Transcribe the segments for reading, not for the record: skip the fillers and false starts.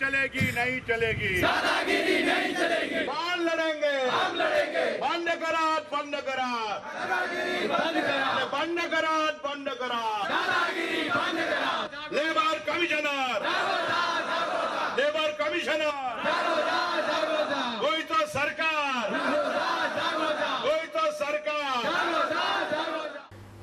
चलेगी, नहीं चलेगी दादागिरी, नहीं चलेगी। कौन लड़ेंगे? हम लड़ेंगे। बंद करा, बंद करा, बंद करा, बंद करा। लेबर कमिशनर, लेबर कमिशनर, गोंयचो सरकार, गोंयचो सरकार।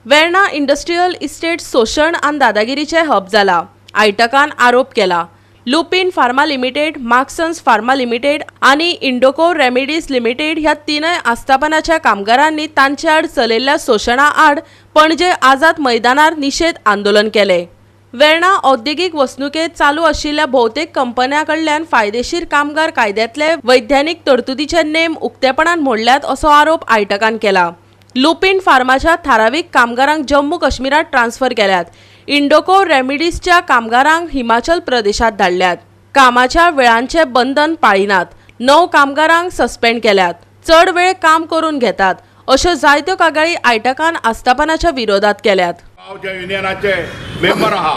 वेर्णा इंडस्ट्रियल इस्टेट शोशण आनी दादागिरीचे हब जाला, आयटकान आरोप केला. Lupin pharma limited, Marksans pharma limited आनी इंडोको रेमिडीज लिमिटेड ह्या तीनय आस्थापनाच्या कामगारांनी तांचे आड चलयल्ल्या शोशणा आड पणजे आझाद मैदानार निशेध आंदोलन केले. वेर्णा औद्योगिक वसणुकेत चालू आशिल्ल्या भोवतेक कंपन्यां कडल्यान फायदेशीर कामगार कायद्यांतले वैज्ञानीक तरतुदीचे नेम उक्तेपणान मोडल्यात, असो आरोप आयटकान केला. लुपिन फार्माच्या थारावीक कामगारांक जम्मू काश्मीरात ट्रान्स्फर केल्यात. इंडोको रेमिडीजच्या कामगारांक हिमाचल प्रदेशात धाडल्यात. कामाच्या वेळांचे बंधन पाळिनात. णव कामगारांक सस्पेंड केल्यात. चड वेळ काम करून घेतात, अश्यो जायत्यो कागाळी आयटकान आस्थापनाच्या विरोधात केल्यात. गांवच्या युनियनाचे मेंबर आहा,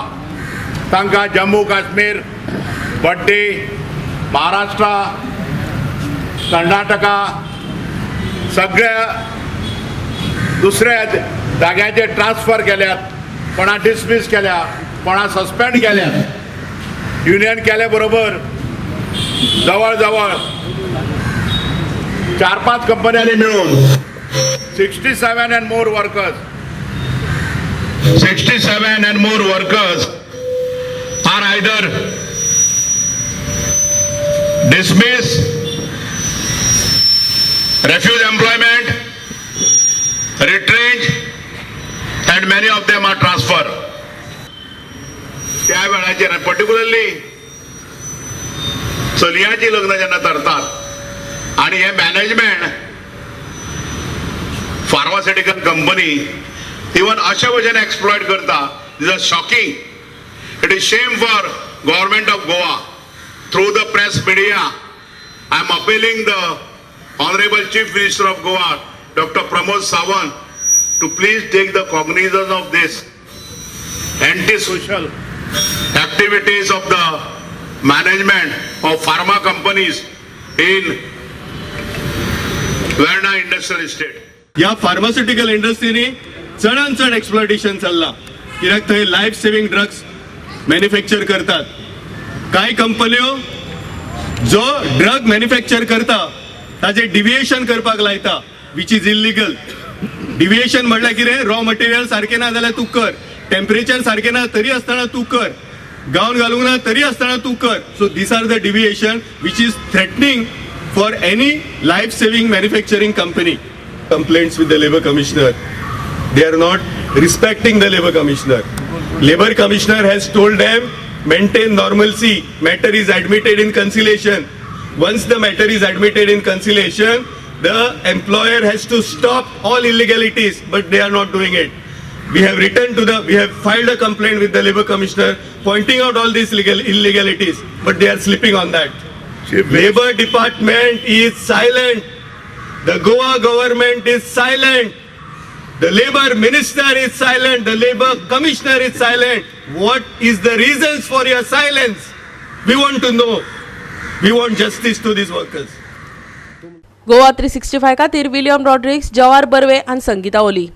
तांकां जम्मू काश्मीर, बड्डे, महाराष्ट्र, कर्नाटका, सगळ्या दुसऱ्या जाग्याचेर ट्रान्सफर केल्यात. कोणा डिसमीस केल्या, कोणा सस्पेंड केल्यात. युनियन केल्या बरोबर जवळ जवळ चार पाच कंपन्यांनी मिळून 67 and more workers, 67 and more workers are either dismissed, refuse employment, retrenched, and many of them are transferred. त्या वेळाचेर पर्टिक्युलरली चलयांची लग्न जेन्ना थरतात आणि हे मॅनेजमेंट फार्मास्युटिकल कंपनी इवन अशे भशेन एक्सप्लॉयट करता. Is a shocking. It is shame for Government of Goa. Through the press media, I am appealing the Honourable Chief Minister of Goa, Doctor Pramod Sawant, to please take the cognizance of this anti-social activities of the management of pharma companies in Verna Industrial Estate. ह्या pharmaceutical इंडस्ट्रीनी चडान चड exploitation चल्लां, कित्याक थंय life saving drugs manufacture करतात. कांय कंपन्यो जो ड्रग मॅन्युफॅक्चर करता ताजे डिविएशन करपाक लायता, which is illegal. Deviation म्हणल्यार कितें? रॉ मटेरियल सारकें ना जाल्यार तूं कर, टेम्परेचर सारकें ना तरी आसतना तूं कर, गावन घालूंक ना तरी आसतना तूं कर. So these are the deviation which is threatening for any life saving manufacturing company. Complaints with the Labour Commissioner. They are not respecting the Labour Commissioner. Labour Commissioner has told them, "Maintain normalcy. Matter is admitted in conciliation." Once the matter is admitted in conciliation, the employer has to stop all illegalities, but they are not doing it. We have filed a complaint with the Labour Commissioner pointing out all these legal illegalities, but they are sleeping on that. Labour Department is silent. The Goa government is silent. The Labour Minister is silent. The Labour Commissioner is silent. What is the reasons for your silence? We want to know. We want justice to these workers. Goa 365 खातीर William Rodrigues, जवार बर्वे आनी संगीता ओली.